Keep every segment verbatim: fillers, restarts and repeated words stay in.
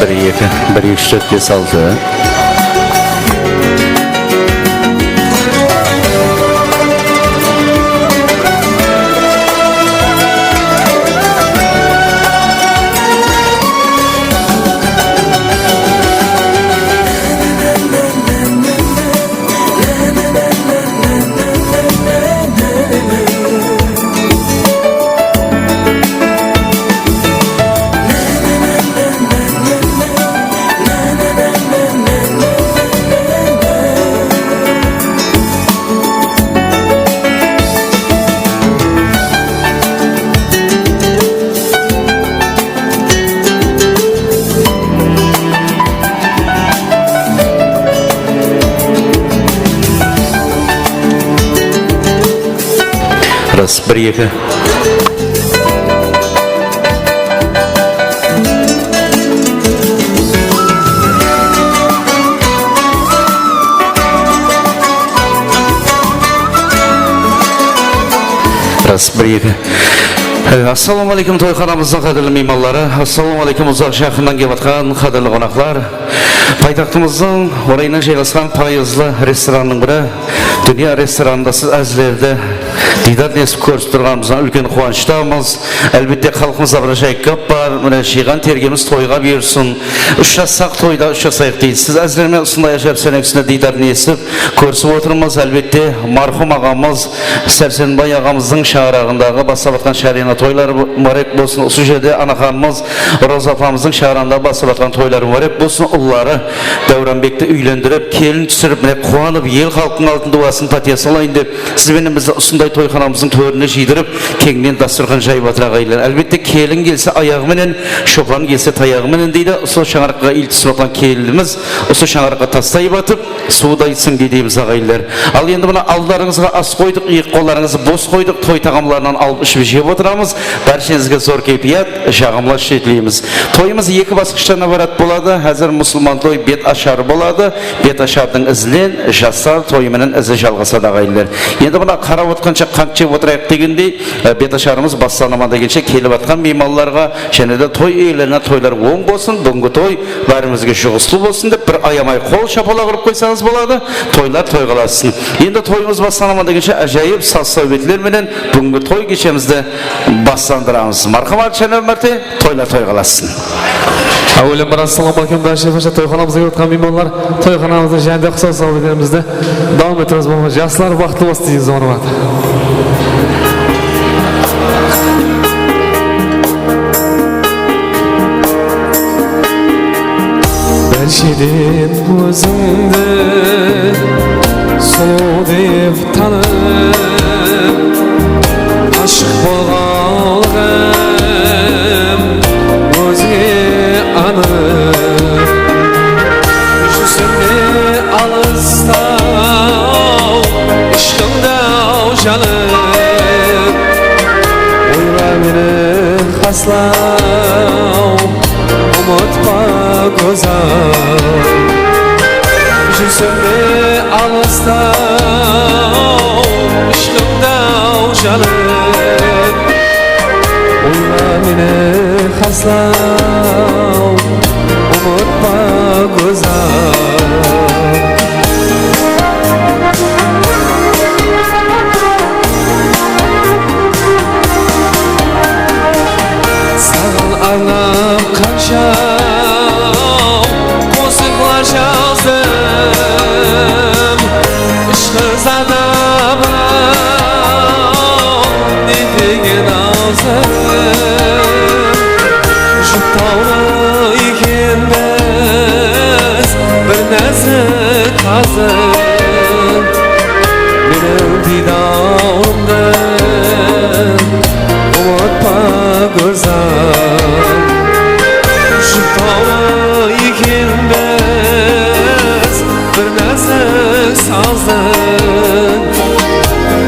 Bir, eki, bir, eki, úsh, tórt, bes, altı. Ras, bir, eki. Ras, bir, eki. E, assalamu aleykum, toyxanamızdıń qádirli miymanları. Assalamu aleykum, uzaq-jaqınnan kelip atqan qádirli qonaqlar. Paytaxtımızdıń orayına jaylasqan payızlı restorannıń biri. Dúnya restoranında siz ázizlerdi diydar nesip kórisip turǵanımızdan úlken quwanıshtamız. Álbette, xalqımızda bir ájayıp gáp bar, mine, jıyǵan tergemiz toyǵa buyırsın. Úsh jassaq toyda úsh jasayıq deydi. Siz ázizler menen usınday ájayıp sáhne ústinde diydar nesip kórisip otırmız. Álbette, marhum aǵamız Sársenbay aǵamızdıń shańaraǵındaǵı baslap atqan sháriyana toyları múbárek bolsın. Usı jerde anaxanımız Roza apamızdıń shańaraǵında baslap atqan toyları múbárek bolsın. Ulları Dáwranbekti úylendirip, kelin túsirip, mine, quwanıp, el-xalqtıń aldında duwasın, pátiyasın alayın dep, siz benen bizdi usınday toyxanamızdıń tórine jıydırıp, keńnen dasturxan jayıp atır, aǵayinler. Álbette, kelin kelse ayaǵı menen, shopan kelse tayaǵı menen deydi. Usı shańaraqqa iltisi bolǵan kelinimiz usı shańaraqqa tastay batıp, suwday sińdi deymiz, aǵayinler. Al, endi mına aldarıńızǵa as qoydıq, iyek qollarıńızdı bos qoydıq, toy taǵamlarınan alıp iship jep otıramız. Bársheńizge zor keypiyat, jaǵımlı ash tileymiz. Toyımız eki basqıshtan ibarat boladı. Házir musılman toy bet asharı boladı. Bet ashardıń izinen jaslar toyı menen izi jalǵasadı, aǵayinler. Endi mına qarap otqansha qant jep otırayıq degendey, e, bet asharımız baslanaman degenshe kelip atqan miymanlarǵa jáne de toy iyelerine toylar oń bolsın. Búgingi toy bárimizge juǵıslı bolsın dep bir ayamay qol shapalaq urıp qoysańız boladı. Toylar toyǵalassın. Endi toyımız baslanaman degenshe ájayıp saz-sáwbetler menen búgingi toy keshemizdi baslandıramız. Marhamat, jáne bir márte toylar toyǵalassın. Áwelen bir assalamu aleykum, bárshe-bárshe toyxanamızǵa kelip atqan miymanlar, toyxanamızdıń jánde qusaw sáwbetlerimizdi dawam ettiremiz. Bolmasa, jaslar baxıtlı bolsın deymiz, marhamat. Bársheden ózińdi sulıw dep tanıp, ashıq bolǵanlıǵım ózińe anıq. Júrsem de alıstaw, ishqımdaw janıp, oyla meni xaslaw, umıtpa, gózzal. Júrsem de alıstaw, ishqımdaw janıp, oyla meni xaslaw, umıtpa, gózzal. Saǵan arnap qansha qosıqlar jazdım, ishqı zadabınaw ne degen awzım. Jup tawlı ekenbiz, bir názik qazım. Meniń diydawımdı umıtpa, gózzal. Jup tawlı ekenbiz, bir názik sazdıń.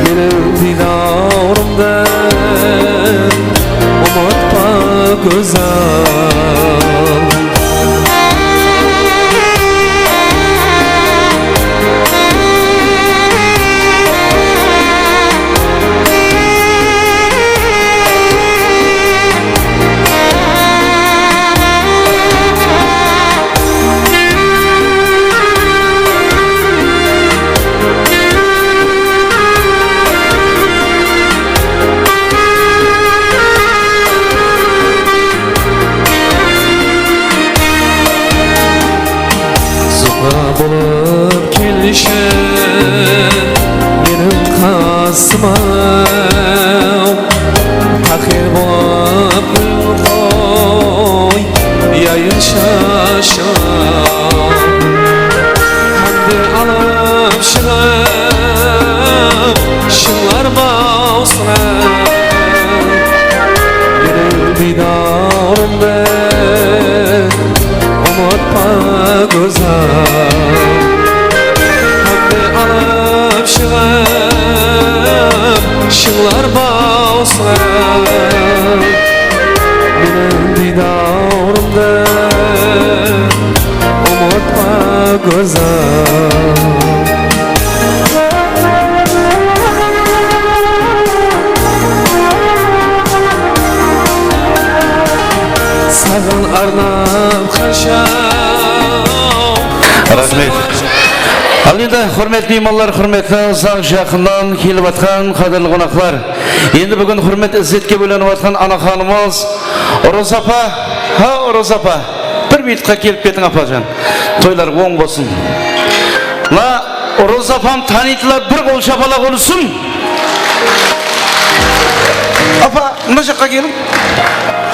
Meniń diydawımdı umıtpa, gózzal. Shashıp, hámde alıp shıǵıp, shıńlar bawsırıp, meniń diydawrımdı umıtpa, gózal. Hámde alıp shıǵıp, shıńlar bawsırıp, meniń diydawrımdı umıtpa, gózal. Saǵan arnap qashaw. Raxmet. Al endi, húrmetli miymanlar, húrmetli uzaq jaqınnan kelip atqan qádirli qonaqlar. Endi búgin húrmet izzetke bólenip atqan anaxanımız Urazapa. Ha, Urazapa. Bir minutqa kelip ketiń, apajan. Toylar oń bolsın. Mına Urazapam tanıydılar, bir qol shapalaq urılsın. Apa, mına jaqqa keliń.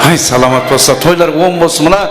Ay, salamat bolsa, toylar oń bolsın. Mına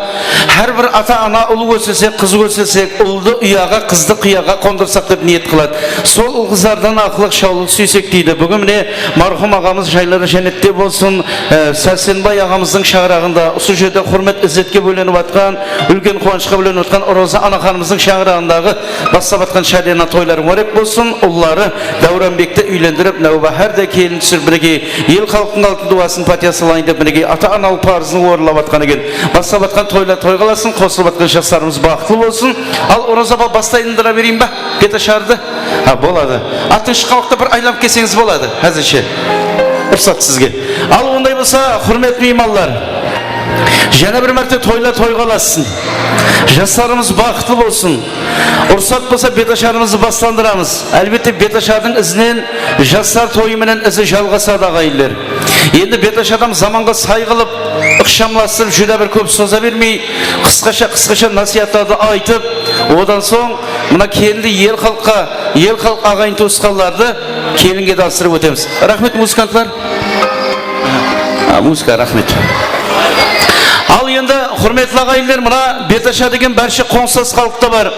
hár bir ata-ana ul ósesek, qız ósesek, uldı uyaǵa, qızdı qıyaǵa qondırsaq dep niyet qıladı. Sol ul-qızlardan aqlıq, shawlıq súysek deydi. Búgin mine marhum aǵamız jayları jánnette bolsın. E, Sársenbay aǵamızdıń shańaraǵında usı jerde húrmet izzetke bólenip atqan, úlken quwanıshqa bólenip atqan Uraza anaxanımızdıń shańaraǵındaǵı baslap atqan shádana toyları múbárek bolsın. Ulları Dáwranbekti úylendirip, Náwbáhár de kelin túsirip, minekey, el-xalıqtıń altın duwasın, pátiyasın alayın dep, minekey, ata-analıq parızın orınlap atqan eken. Baslap atqan toylar toyǵa alasın, qosılıp atqan jaslarımız baxıtlı bolsın. Al, Urazapa, baslayındıra bereyin ba? Bet ashardı. Ha, boladı. Attıń shıqqanlıqta bir aylanıp kelseńiz boladı, házirshe. Ruxsat sizge. Al, onday bolsa, húrmetli miymanlar, jáne bir márte toyla toyǵa ılasın. Jaslarımız baxıtlı bolsın. Ruxsat bolsa, bet asharımızdı baslandıramız. Álbette, bet ashardıń izinen jaslar toyı menen izi jalǵasadı, aǵayinler. Endi bet ashardan zamanǵa say qılıp, ıqshamlastırıp, júdá bir kóp soza bermey, qısqasha-qısqasha násiyatlardı aytıp, odan soń mına kelindi el-xalıqqa, el-xalıq aǵayin-tuwısqanlardı kelinge tapsırıp ótemiz. Raxmet, muzıkantlar. Ha, muzıka, raxmet. Al endi, húrmetli aǵayinler, mına bet asha degen bárshe qońsılas xalıqta bar. E,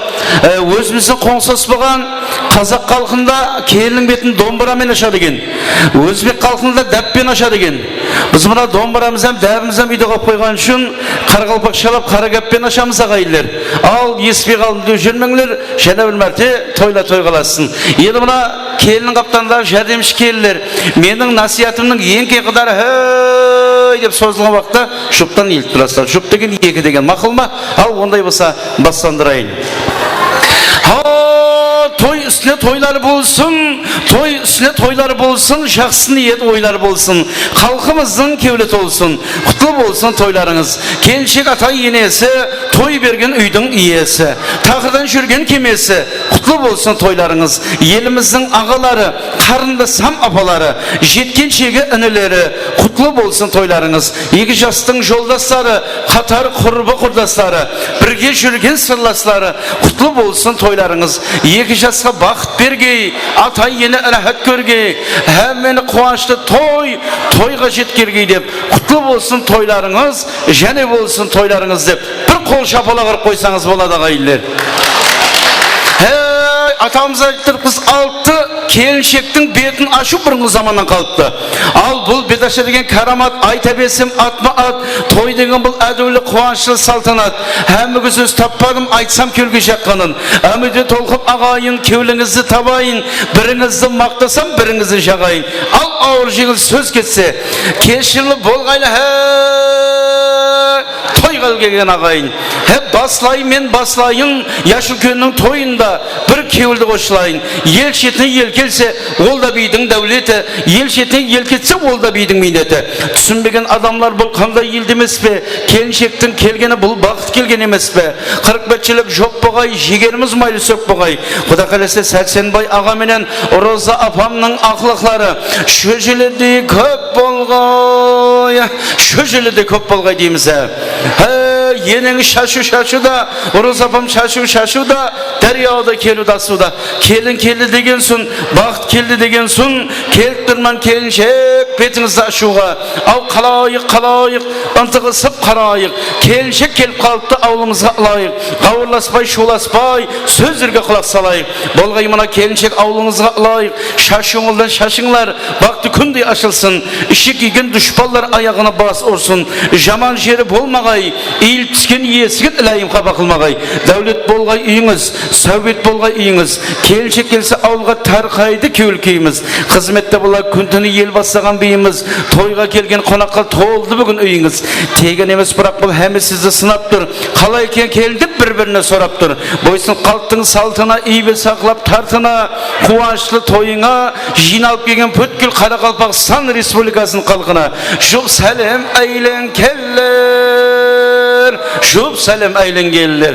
ózimizdiń qońsılas bolǵan qazaq xalqında kelinniń betin dombıra menen ashadı eken. Ózbek xalqında dáppen ashadı eken. Biz mına dombıramız hám dábimiz hám úyde qalıp qoyǵanı ushın qaraqalpaqshalap qara gáppen ashamız, aǵayinler. Al, esitpey qaldım dep júrmeńler, jáne bir márte toyla toyǵa ılasın. Endi mına kelinniń qaptalındaǵı járdemshi kelinler, meniń násiyatımnıń eń keń qıdarı, hey dep sozılǵan waqıtta juptan ilip turasızlar. Jup degen eki degen, maqul ma? Al, onday bolsa, baslandırayın. Ha, toy ústine toylar bolsın, toy ústine toylar bolsın, jaqsı niyet oylar bolsın. Xalqımızdıń kewli tolsın, qutlı bolsın toylarıńız. Kelinshek ata-enesi, toy bergen úydiń iyesi. Taqırdan júrgen kemesi, qutlı bolsın toylarıńız. Elimizdiń aǵaları, qarındasam apaları, jetkenshegi inileri, qutlı bolsın toylarıńız. Eki jastıń joldasları, qatar qurbı-qurdasları, birge júrgen sırlasları, qutlı bolsın toylarıńız. Eki jasqa baxıt bergey, ata-ene ráhát kórgey, hámmeni quwanıshlı toy, toyǵa jetkergey dep, qutlı bolsın toylarıńız, jáne bolsın toylarıńız dep, bir qol shapalaq urıp qoysańız boladı, aǵayinler. Hey, atamız ayttırıptı, altı kelinshektiń betin ashıw burınǵı zamannan qalıptı. Al, bul bet asha degen káramat, ayta bersem, atma-at, toy degen bul ádiwli, quwanıshlı saltanat. Hámmege sóz tappadım, aytsam kewilge jaqqanın. Ámiwde tolqıp aǵayin, kewlińizdi tabayın, birińizdi maqtasam, birińizdi jaǵayın. Al, awır-jeńil sóz ketse, keshirli bolǵaylı, he, toyǵa kelgen aǵayin. He, baslayın, men baslayın, Yash úlkenniń toyında bir kewildi qosılayın. El shetine el kelse, ol da biydiń dáwleti, el shetine el ketse, ol da biydiń miyneti. Túsinbegen adamlar, bul qanday el demes pe? Kelinshektiń kelgeni, bul baxıt kelgen emes pe? Qırıq betshelep jop boǵay, jigerimiz maylı sók boǵay. Quda qálese, Sársenbay aǵa menen Roza apamnıń aqlıqları shójeledey kóp bolǵay, shójeledey kóp bolǵay deymiz, á. Há, eneń shashıw shashıw da, Roza apam shashıw shashıw da, dáryaday keliw de asıw da. Kelin keldi degen sún, baxıt keldi degen sún, kelip turman kelinshek, Betińizdi ashıwǵa, aw, qalayıq, qalayıq, ıntıǵısıp qarayıq. Kelinshek kelip qalıptı awılımızǵa ılayıq. Ǵawırlaspay, shuwlaspay, sózlerge qulaq salayıq. Bolǵay mına kelinshek awılıńızǵa ılayıq. Shashıwıńızdan shashıńlar, baxtı kúndey ashılsın. Ishi kúygen dushpanlar ayaǵına bas ursın. Jaman jeri bolmaǵay, iyil túsken esigin ilayım qapa qılmaǵay. Dáwlet bolǵay úyińiz, sáwbet bolǵay úyińiz. Kelinshek kelse awılǵa tarqaydı kewil kúyimiz. Xızmette bolar kún-túni el baslaǵan biyimiz. Toyǵa kelgen qonaqqa toldı búgin úyińiz. Tegin emes, biraq bul hámme sizdi sınap tur. Qalay eken kelin dep bir-birine sorap tur. Boysınıp qaldıń saltına, iybe saqlap tartına. Quwanıshlı toyıńa jıynalıp kelgen pútkil Qaraqalpaqstan Respublikasınıń xalqına. Jup sálem áyleń kelinler, jup sálem áyleń kelinler.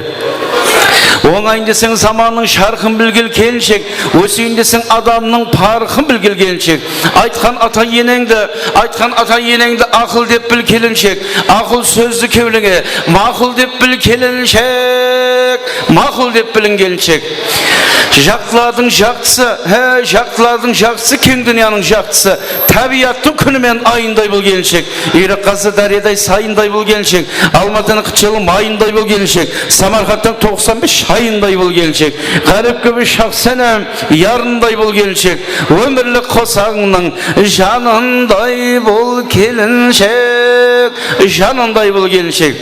Ońayın deseń zamannıń sharqın bilgil kelinshek, óseyin deseń adamnıń parqın bilgil kelinshek. Aytqan ata-eneńdi, aytqan ata-eneńdi aqıl dep bil kelinshek. Aqıl sózdi kewlińe maqul dep bil kelinshek, maqul dep biliń kelinshek. Jaqtılardıń jaqtısı, he, jaqtılardıń jaqtısı, keń dúnyanıń jaqtısı. Tábiyattıń kúni menen ayınday bul kelinshek. Úyrek qazı dáryaday sayınday bul kelinshek. Almatınıń qıtshalı mayınday bul kelinshek. Samarqandtıń toqsan bes shayınday bul kelinshek. Ǵárip kibi shaxs senen yarınday bul kelinshek. Ómirlik qosaǵıńnıń janınday bul kelinshek. Janınday bul kelinshek.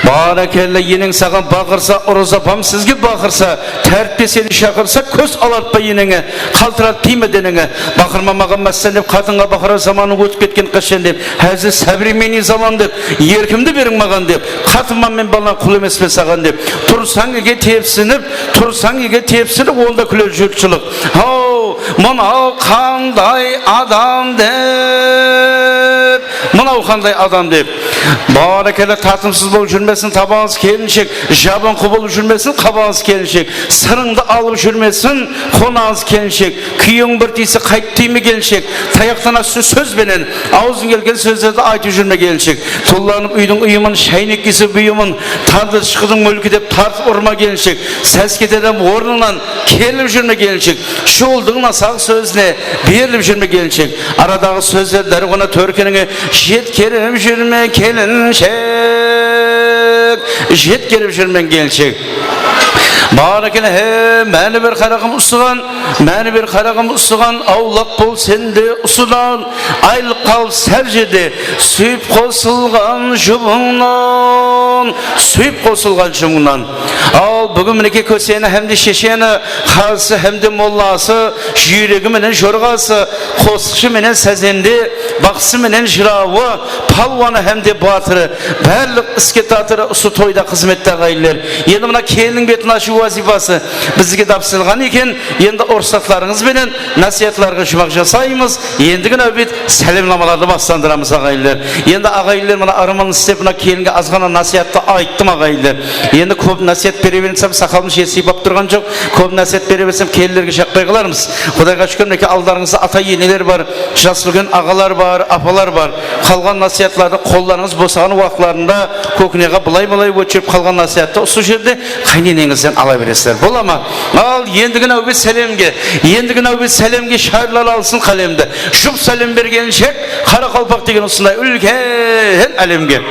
Bárekella, eneń saǵan baqırsa, Uraz apam sizge baqırsa, tártipte seni shaqırsa, kóz alartpa eneńe, qaltırat tiyme deneńe. Baqırma maǵan mássan dep, qatınǵa baqırar zamanıń ótip ketken qashan dep, házir современный zaman dep, erkimdi beriń maǵan dep, qatınman men balan, qul emespen saǵan dep. Tursań ege tepsinip, tursań ege tepsinip, onda kúler jurtshılıq. Haw, mınaw qanday adam dep, mınaw qanday adam dep. Bárekella, tatımsız bolıp júrmesin tabańız kelinshek, jabınqı bolıp júrmesin qabańız kelinshek. Sırıńdı alıp júrmesin qonańız kelinshek. Kúyewiń bir tiyse qayt tiyme kelinshek. Tayaqtan astı sóz benen, awzıń kelgen sózlerdi aytıp júrme kelinshek. Tullanıp úydiń uyımın shaynek kiyse buyımın, tandır shıqıdıń múlki dep tartıp urma kelinshek. Sáske terem ornıńnan kerilip júrme kelinshek. Shuwıldıń nasaq sózine berilip júrme kelinshek. Aradaǵı sózler dárwana tórkenińe jetkerip júrme kelinshek. Jetkerip júrme kelinshek. Bárekella, he, máni ber qaraǵım usıǵan, máni ber qaraǵım usıǵan, awlaq bol sen de usıdan. Ayılıp qalıp sál jerde súyip qosılǵan jubıńnan, súyip qosılǵan jubıńnan. Al, búgin minekey kóseni hám de shesheni, qazısı hám de mollası, júregi menen jorǵası, qosıqshı menen sazende, baqsısı menen jırawı, palwanı hám de batırı, barlıq iske tatırı usı toyda xızmette aǵayinler. Endi mına kelinniń betin ashıw wazıypası. Bizge tapsırılǵan eken, endi ruxsatlarıńız benen násiyatlarǵa juwmaq jasaymız. Endigi náwbet sálemlamalardı baslandıramız, aǵayinler. Endi aǵayinler mına ırımın islep, mına kelinge azǵana násiyattı ayttım, aǵayinler. Endi kóp násiyat bere bersem, saqalımız jer sıypap turǵan joq. Kóp násiyat bere bersem, kelinlerge jaqpay qalarmız. Qudayǵa shúkir, minekey, aldarıńızda ata-eneler bar, jas úlken aǵalar bar, apalar bar. Qalǵan násiyatlardı qollarıńız bosaǵan waqıtlarında kókneǵa bılay-bılay ótshep qalǵan násiyattı usı jerde qáyneneńizden ala beresizler. Bola ma? Al, endigi náwbet sálemge, endigi náwbet sálemge, shayırlar alsın qálemdi. Jup sálem bergenshek, qaraqalpaq degen usınday úlken álemge.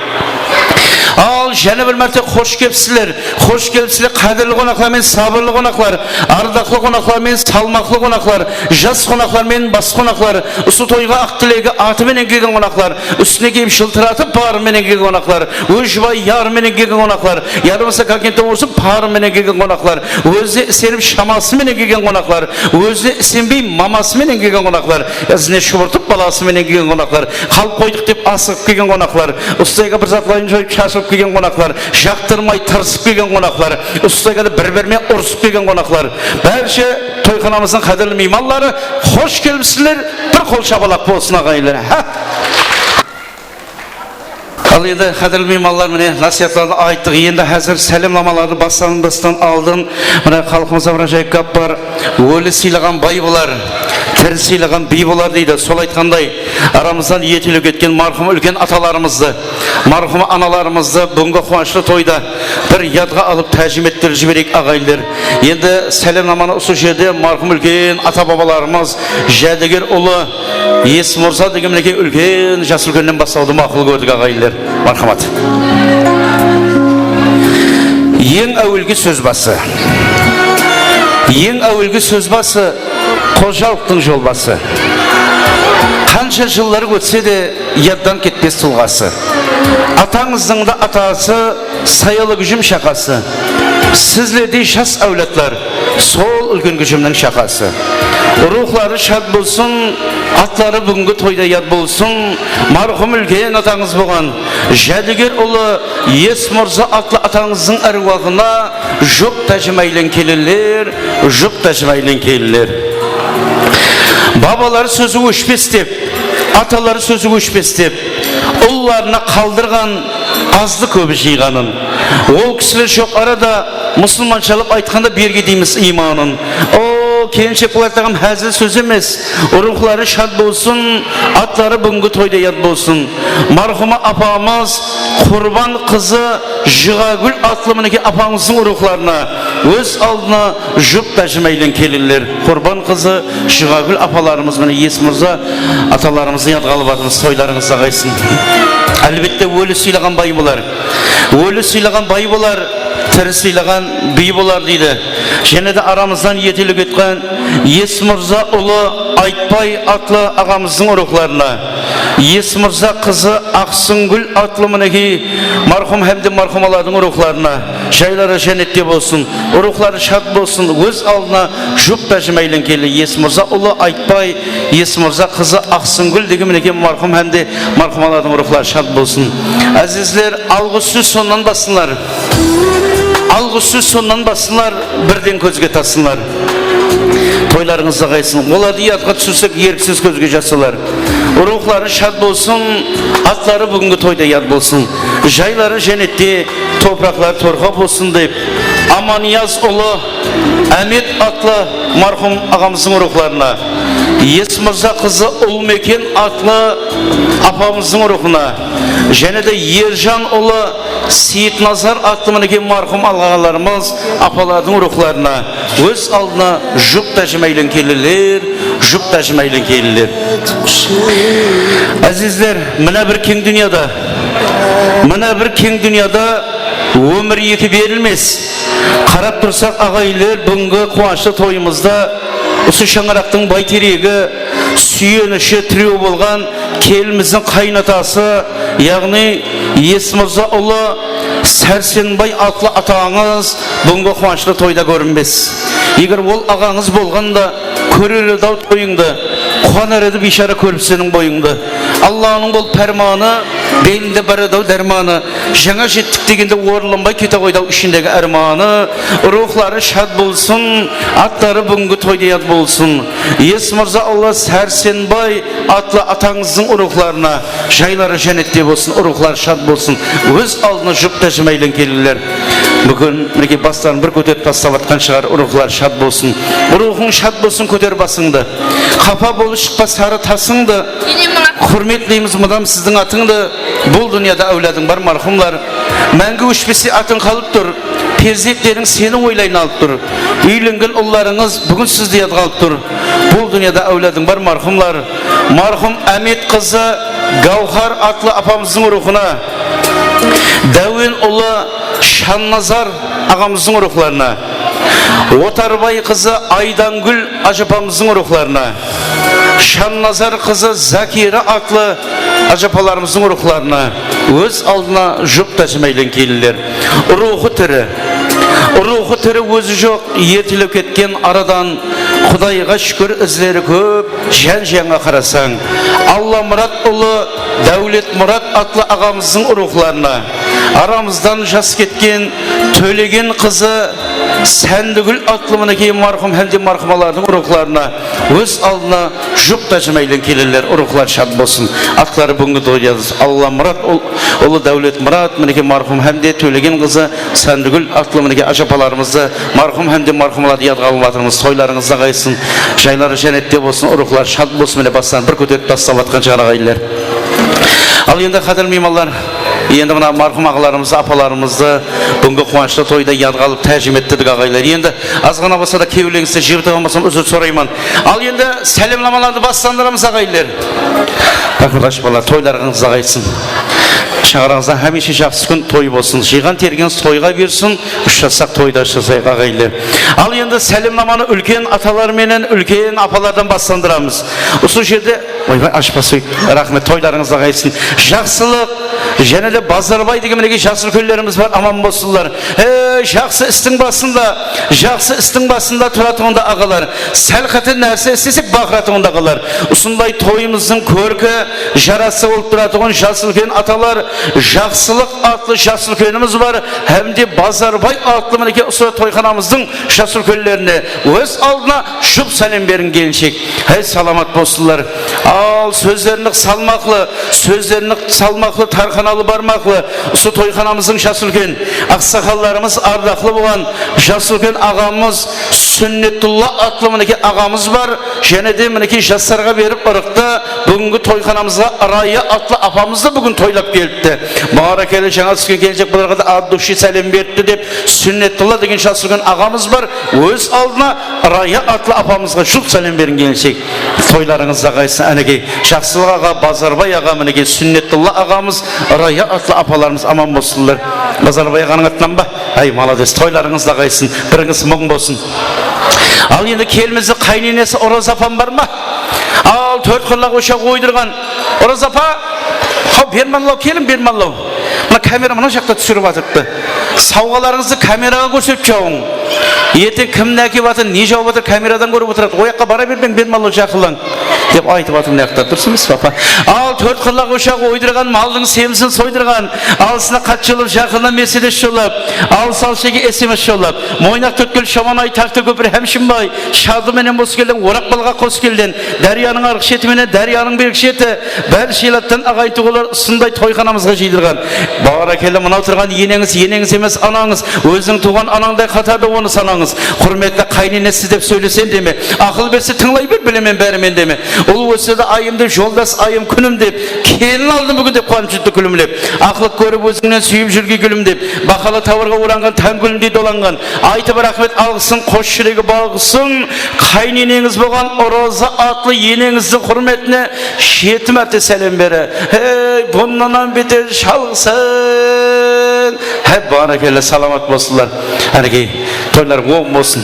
Al, jáne bir márte xosh kelipsizler, xosh kelipsizler, qádirli qonaqlar menen sabırlı qonaqlar, ardaqlı qonaqlar menen salmaqlı qonaqlar, jas qonaqlar menen bas qonaqlar, usı toyǵa aq tilegi atı menen kelgen qonaqlar, ústine kiyip jıltıratıp barı menen kelgen qonaqlar, óz jubayı yarı menen kelgen qonaqlar, yamasa kakentden urısıp parı menen kelgen qonaqlar, ózine isenip shaması menen kelgen qonaqlar, ózine isenbey maması menen kelgen qonaqlar, izine shubırtıp balası menen kelgen qonaqlar, qalıp qoydıq dep asıǵıp kelgen qonaqlar, usı toyǵa bir zatların joyıp shashılıp kelgen qonaqlar, jaqtırmay tırısıp kelgen qonaqlar, usı toyǵa da bir-biri menen urısıp kelgen qonaqlar. Bárshe toyxanamızdıń qádirli miymanları, xosh kelipsizler, bir qol shapalaq bolsın, aǵayinler. Ha! Al endi, qádirli miymanlar, mine, násiyatlardı ayttıq. Endi házir sálemlamalardı baslanbastan aldın, mine, xalqımızda bir ájayıp gáp bar. Óli sıylaǵan bay bolar, Tiri sıylaǵan biy bolar deydi. Sol aytqanday, aramızdan ertelep ketken marhum úlken atalarımızdı, marhum analarımızdı búgingi quwanıshlı toyda bir yadqa alıp, tájim ettirip jibereyik, aǵayinler. Endi sálemnamanı usı jerde marhum úlken ata-babalarımız Jádiger ulı Esmurza degen, minekey, úlken, jas úlkennen baslawdı maqul kórdik, aǵayinler. Marhamat. Eń áwelgi sóz bası. Eń áwelgi sóz bası xojalıqtıń jolbası. Qansha jıllar ótse de, yaddan ketpes tulǵası. Atańızdıń da atası, sayalı gújim shaqası. Sizlerdey jas áwladlar, sol úlken gújimniń shaqası. Ruwxları shad bolsın, atları búgingi toyda yad bolsın. Marhum úlken atańız bolǵan Jádiger ulı Esmurza atlı atańızdıń árwahına jup tájim áyleń kelinler, jup tájim áyleń kelinler. Babalar sózi óshpes dep, atalar sózi óshpes dep, ullarına qaldırǵan azdı-kóbi jıyǵanın. Ol kisiler joq arada, musılmanshalap aytqanda, berge deymiz iymanın. O, kelinshek, bul aytaǵan házil sóz emes. Ruwxları shad bolsın, atları búgingi toyda yad bolsın. Marhuma apamız Qurban qızı Jıǵagúl atlı, minekey, apamızdıń ruwxlarına, óz aldına jup tájim áyleń kelinler. Qurban qızı Jıǵagúl apalarımız, mine, Esmurza atalarımızdı yadqa alıp atırmız, toylarıńız da qaytsın. Álbette, óli sıylaǵan bay bolar. Óli sıylaǵan bay bolar, tiri sıylaǵan biy bolar deydi. Jáne de aramızdan ertelep ketken Esmurza ulı Aytbay atlı aǵamızdıń ruwxlarına, Esmurza qızı Aqsıngúl atlı, minekey, marhum hám de marhumalardıń ruwxlarına, jayları jánnette bolsın, ruwxları shad bolsın, óz aldına jup tájim áyleń kelinler. Esmurza ulı Aytbay, Esmurza qızı Aqsıngúl degen, minekey, marhum hám de marhumalardıń ruwxları shad bolsın. Ázizler, alǵıs sóz sonnan bassınlar. Alǵıs sóz sonnan bassınlar, birden kózge tassınlar. Toylarıńız da qaytsın. Olardı yadqa túsirsek, erksiz kózge jas alar. Ruwxları shad bolsın, atları búgingi toyda yad bolsın. Jayları jánnette, topıraqları torqa bolsın dep, Amaniyaz ulı Ámet atlı marhum aǵamızdıń ruwxlarına, Esmurza qızı Ulmeken atlı apamızdıń ruwxına, jáne de Erjan ulı Seyitnazar atlı, minekey, marhum aǵalarımız, apalardıń ruwxlarına, óz aldına jup tájim áyleń kelinler, jup tájim áyleń kelinler. Ázizler, mına bir keń dúnyada, mına bir keń dúnyada ómir eki berilmes. Qarap tursaq, aǵayinler, búgingi quwanıshlı toyımızda usı shańaraqtıń bayteregi, súyenishi, tirewi bolǵan kelinimizdiń qaynatası, yaǵnıy Esmurza ulı Sársenbay atlı atańız búgingi quwanıshlı toyda kórinbes. Eger ol aǵańız bolǵanda, kórer edi-aw toyıńdı, quwanar edi biyshara kórip seniń boyıńdı. Allanıń bul pármanı, belinde bar edi-aw dármanı. Jańa jettik degende orınlanbay kete ǵoydı-aw ishindegi ármanı. Ruwxları shad bolsın, atları búgingi toyda yad bolsın. Esmurza ulı Sársenbay atlı atańızdıń ruwxlarına, jayları jánnette bolsın, ruwxları shad bolsın. Óz aldına jup tájim áyleń kelinler. Búgin, minekey, basların bir kóterip taslap atqan shıǵar, ruwxları shad bolsın. Ruwxıń shad bolsın, kóter basıńdı. Qapa bolıp shıqpa sarı tasıńdı. Húrmetleymiz mudam siziń atıńdı. Bul dúnyada áwladıń bar, marhumlar. Máńgi óshpestey atıń qalıp tur. Perzentleriń seni oylayın alıp tur. Úylengen ullarıńız búgin sizdi yadqa alıp tur. Bul dúnyada áwladıń bar, marhumlar. Marhum Ámet qızı Gáwhar atlı apamızdıń ruwxına, Dáwen ulı Shannazar aǵamızdıń ruwxlarına, Otarbay qızı Aydangúl ájapamızdıń ruwxlarına, Shannazar qızı Zakira atlı ájapalarımızdıń ruwxlarına, óz aldına jup tájim áyleń kelinler. Ruwxı tiri, ruwxı tiri, ózi joq, ertelep ketken aradan. Qudayǵa shúkir, izleri kóp, ján-jiyánǵa qarasań. Allamurat ulı Dáwletmurat atlı aǵamızdıń ruwxlarına, aramızdan jas ketken Tólegen qızı Sándígúl atlı, minekey, marhum hám de marhumalardıń ruwxlarına óz aldına jup tájimeylen keleler, ruwxları shad bolsın. Atları búgingi toyda Allamurat ul-, ulı Dáwletmurat, minekey, marhum hám de Tólegen qızı Sándígúl atlı, minekey, ájapalarımızdı, marhum hám de marhumalardı yadqa alıp atırmız. Toylarıńız da qaytsın, jayları jánnette bolsın, ruwxları shad bolsın, mine, bastan bir kóterip taslap atqan shıǵar, aǵayinler. Al endi, qádirli miymanlar, endi mına marhum aǵalarımızdı, apalarımızdı búgingi quwanıshlı toyda yadqa alıp tájim ettirdik, aǵaylar. Endi azǵana bolsa da kewlińizdi jıbıtıp almasam, úzir sorayman. Al endi sálemnamalardı baslandıramız, aǵaylar. Raxmet, ashpalar, toylarıńız da qaytsın. Shańaraǵıńızda hámiyshe jaqsı kún, toy bolsın. Jıyǵan tergenińiz toyǵa buyırsın. Ushırassaq toyda ushırasayıq, aǵaylar. Al endi sálemnamanı úlken atalar menen úlken apalardan baslandıramız. Usı jerde Oybay, ashpasbek, raxmet, toylarıńız da qaytsın. Jaqsılıq, jáne de Bazarbay degen, minekey, jas úlkenlerimiz bar, aman bolsınlar. Ey, jaqsı istiń basında, jaqsı istiń basında turatuǵın da aǵalar. Sál qáte nárse islesek, baqıratuǵın da aǵalar. Usınday toyımızdıń kórki, jarası bolıp turatuǵın jas úlken atalar, Jaqsılıq atlı jas úlkenimiz bar, hám de Bazarbay atlı, minekey, usı toyxanamızdıń jas úlkenlerine óz aldına jup sálem beriń, kelinshek. Háy, salamat bolsınlar. Al, sózlerińiz salmaqlı, sózlerińiz salmaqlı, tárxanalı barmaqlı. Usı toyxanamızdıń jas úlken aqsaqallarımız, ardaqlı bolǵan jas úlken aǵamız Súnnetullah atlı, minekey, aǵamız bar. Jáne de, minekey, jaslarǵa berip ırıqtı. Búgingi toyxanamızǵa Raya atlı apamız da búgin toylap kelipti. Bárekella, jańa túsken kelinshek, bularǵa da от души sálem beripti dep, Súnnetullah degen jas úlken aǵamız bar. Óz aldına Raya atlı apamızǵa jup sálem beriń, kelinshek. Toylarıńız da qaytsın, ánekey, Jaqsılıq aǵa, Bazarbay aǵa, minekey, Súnnetullah aǵamız, Raya atlı apalarımız aman bolsınlar. Bazarbay aǵanıń atınan ba? Áy, malades, toylarıńız da qaytsın, birińiz mıń bolsın. Al endi kelinimizdiń qáyinenesi Orazapam bar ma? Al, tórt qırlaq oshaq oydırǵan Orazapa. Haw, Bermanlaw, keliń, Bermanlaw. Mına kamera mına jaqta túsirip atırıptı. Sawǵalarıńızdı kameraǵa kórsetip jawıń. Erteń kimdi ákep atır, ne jawıp atır, kameradan kórip otıradı. O jaqqa bara berpeń, Bermanlaw, jaqınlań. Dep aytıp atır mına jaqta, durıs emes pe, apa? Al, tórt qırlaq oshaq oydırǵan, maldıń semizin soydırǵan, alısına xat jollap, jaqınına Mercedes jollap, alıs-alıs jerge S M S jollap, Moynaq, Tórtkúl, Shamanay, Taxtakópir, Hámshimbay, Shadı menen Boskelden, Oraqbalaǵa qos kelden, dáryanıń arıq sheti menen dáryanıń bergi sheti, bári shıylattan aǵayin-tuwǵanlar usınday toyxanamızǵa jıydırǵan. Bárekella, mınaw turǵan eneńiz, eneńiz emes, anańız, ózińniń tuwǵan anańday qatarda onı sanańız. Húrmetli qáyinenesi dep sóylesem deme, aqıl berse tıńlay ber, bilemen bárimen deme. Ul ósse de ayım dep, joldas ayım kúnim dep, kelin aldım búgin dep quwanıp júrdi kúlimlep. Aqlıq kórip ózińnen súyip júrgey gúlim dep, bahalı tawırǵa oranǵan táń gúlindey dolanǵan. Aytıp raxmet alǵısın, qos júregi balǵısın, qáyineneńiz bolǵan Oraza atlı eneńizdiń húrmetine jeti márte sálem beri. Hey, bunnan beter shalǵısın. Hep, bárekella, salamat bolsınlar. Ánekey, toylar oń bolsın.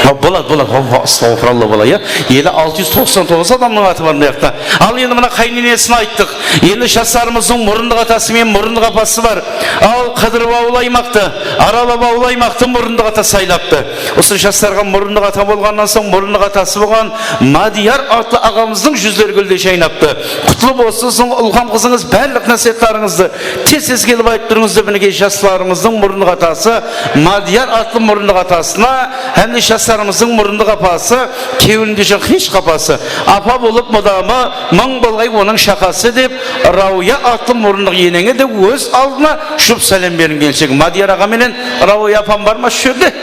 Ha, boladı, boladı. Ha, ha, astagfirullah, boladı, ya. Ele altı júz toqsan toǵız adamnıń atı bar mına jaqta. Al, endi mına qáyinenesin ayttıq. Endi jaslarımızdıń murındıq atası menen murındıq apası bar. Al, qıdırıp awıl aymaqtı, aralap awıl aymaqtı murındıq ata saylaptı. Usı jaslarǵa murındıq ata bolǵannan soń murındıq atası bolǵan Madiyar atlı aǵamızdıń júzleri gúldey jaynaptı. Qutlı bolsın, sizdiń ulqam qızıńız barlıq násiyatlarıńızdı tez-tez kelip aytıp turıńız dep, minekey, jaslarımızdıń murındıq atası, Madiyar atlı murındıq atasına hám de jaslarımızdıń murındıq apası, kewlinde júr hesh qapası, apa bolıp mudamı, mıń bolǵay onıń shaqası dep, Rawiya atlı murındıq eneńe de óz aldına jup sálem beriń, kelinshek. Madiyar aǵa menen Rawiya apam bar ma usı jerde?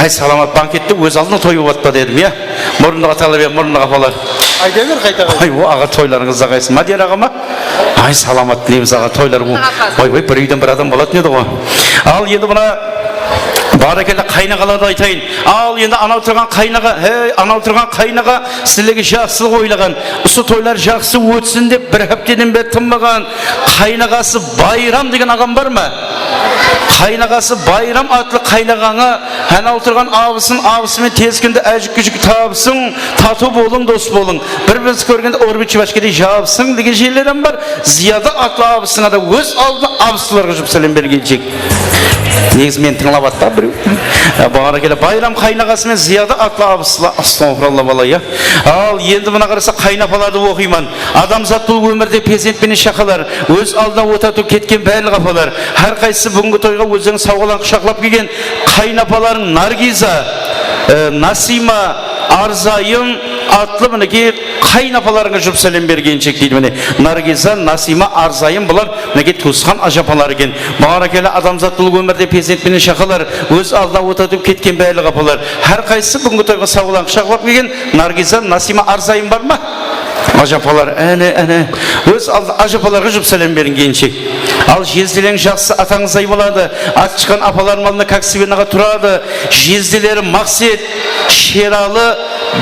Ay, salamat, bankette óz aldına toy bolıp atpa dedim, ya. Murındıq atalar, ya, murındıq apalar. Ayta ber, qayta qayta. Ay, o aǵa, toylarıńız da qaytsın. Madiyar aǵa ma? Ay, salamat tileymiz, aǵa, toylar. Oy, oy, bir úyden bir adam bolatın edi ǵoy. Al, endi mına, bárekella, qaynaǵalardı aytayın. Al, endi anaw turǵan qaynaǵa, hey, anaw turǵan qaynaǵa, sizlerge jaqsılıq oylaǵan. Usı toylar jaqsı ótsin dep bir hápteden beri tınbaǵan. Qaynaǵası Bayram degen aǵam bar ma? Qaynaǵası Bayram atlı qaynaǵańa, anaw turǵan abısın, abısı menen tez kúnde ájik-gújik tabısıń, tatıw bolıń, dos bolıń. Bir-biringiz kórgende Orbit Jibashkedey jabısıń degen jerleri hám bar. Ziyada atlı abısıńa da óz aldına abısılarǵa jup sálem bergenshe. Negizi meni tıńlap attı birew. Bárekella, Bayram qaynaǵası menen Zıyada atlı abısla, astagfirullah bala, ya. Al, endi mına qarasa, qaynapalardı oqıyman. Adamzat bul ómirde perzent penen shaqalar, óz aldına ota tuwıp ketken bárlıq apalar. Hár qaysısı búgingi toyǵa ózleriń sawǵaların qushaqlap kelgen qaynapalarıń Nargiza, e, Nasima, Arzayım atlı, minekey, qaynapalarıńa jup sálem bergenshek deydi. Mine, Nargiza, Nasima, Arzayım, bular, minekey, tuwısqan ajapalar eken. Bárekella, adamzat bul ómirde perzent penen shaqalar, óz aldına ota tuwıp ketken bárlıq apalar. Hár qaysısı búgingi toyǵa sawǵaların qushaqlap kelgen Nargiza, Nasima, Arzayım bar ma? Ajapalar, áne, áne. Óz aldı ajapalarǵa jup sálem beriń, kelinshek. Al, jezdeleriń jaqsısı atańızday boladı. At shıqqan apalarım aldında kak smenaǵa turadı. Jezdeleri Maqset, Sheralı,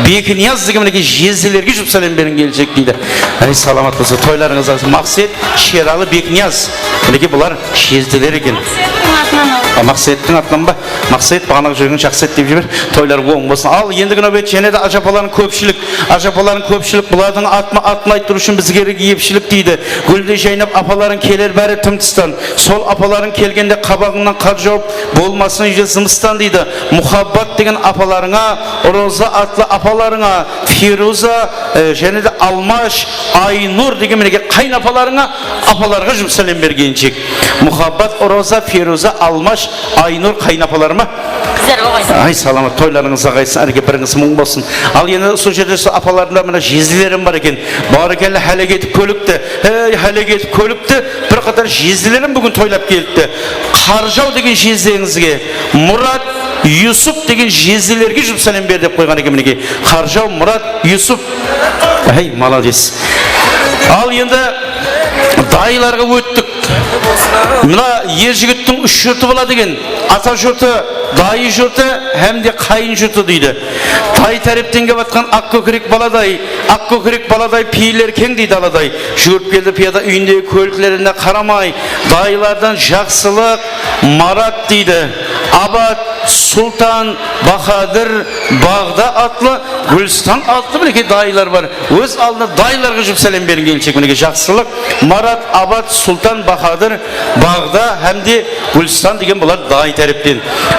Bekiniyaz degen, minekey, jezdelerge jup sálem beriń, kelinshek, deydi. Áne, salamat bolsa, toylarıńız alsın. Maqset, Sheralı, Bekiniyaz. Minekey, bular jezdeler eken. Maqsettiń atınan al. A, Maqsettiń atınan ba? Maqset, baǵanaǵı júregin jaqsı et dep jiber. Toylar oń bolsın. Al, endigi náwbet jáne de ajapalarıń kópshilik. Ajapalarıń kópshilik, bulardıń atma-, atın ayttırıw ushın bizge kerek epshilik, deydi. Gúldey jaynap apalarıń keler bári tım-tıstan. Sol apalarıń kelgende qabaǵıńnan qar jawıp, bolmasın úyde zımıstan, deydi. Muhabbat degen apalarıńa, Roza atlı apalarıńa, Feruza, e, jáne de Almash, Aynur degen, minekey, qaynapalarıńa, apalarǵa jup sálem bergenshek. Muhabbat, Roza, Feruza, Almash, Aynur qaynapalarıma. Bizler oǵay. Ay, salamat, toylarıńız aǵaysın, árge birińiz muń bolsın. Al, endi usı jerde usı apalarımda mına jezlelerim bar eken. Bárekella, hálek etip kólikti. Hey, hálek etip kólikti. Bir qatar jezlelerim búgin toylap kelipti. Qarjaw degen jezleńizge, Murat, Yusuf degen jezlelerge jup sálem ber dep qoyǵan eken, minekey. Qarjaw, Murat, Yusuf. Hey, malades. Al, endi dayılarǵa óttik. Mına er jigittiń úsh jurtı boladı eken. Ata jurtı, dayı jurtı hám de qayın jurtı deydi. Dayı tárepten kep atqan Aq kókirek baladay, aq kókirek baladay, peyilleri keń dey daladay. Juwırıp keldi piyada úyindegi kóliklerine qaramay. Dayılardan Jaqsılıq, Marat deydi. Abat, Sultan, Bahadır, Baǵda atlı, Gúlistan atlı, minekey, dayılar bar. Óz aldına dayılarǵa jup sálem beriń, kelinshek. Minekey, Jaqsılıq, Marat, Abat, Sultan, Bahadır, Baǵda hám de Gúlistan degen bular dayı tárepten.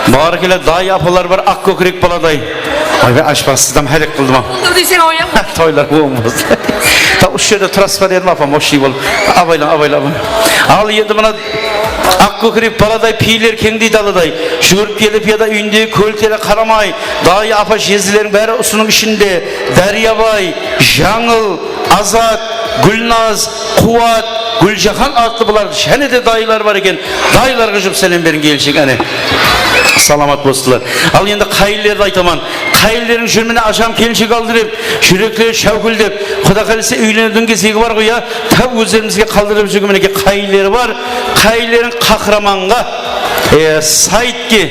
Bárekella, dayı apalar bar, aq kókirek baladay. Ay, men ashpansızdan hálek qıldım-aw. Qıldı deseń, aw, ya. Toylar oń bolsın. Ta usı jerde turasız ba dedim, apam, oshıy bolıp. Abaylań, abaylań, abaylań. Al, endi mına aq kókirek baladay, peyilleri keń dey daladay. Juwırıp keldi piyada úyindegi kóliklerine qaramay. Dayı, apa, jezleleriń bári usınıń ishinde. Dáryabay, Jańıl, Azat, Gúlnaz, Quwat, Gúljahan atlı bular jáne de dayılar bar eken. Dayılarǵa jup sálem beriń, kelinshek, áne. Salamat bolsınlar. Al, endi qayınlerdi aytaman. Qayınleriń júr, mine, ajam kelinshek aldı dep, júrekleri sháwkildep. Quda qálese, úyleniwdiń gezegi bar ǵoy, ya. Tap ózlerimizge qaldırıp júrgen, minekey, qayınleri bar. Qayınleriń Qahramanǵa, e, Saytke,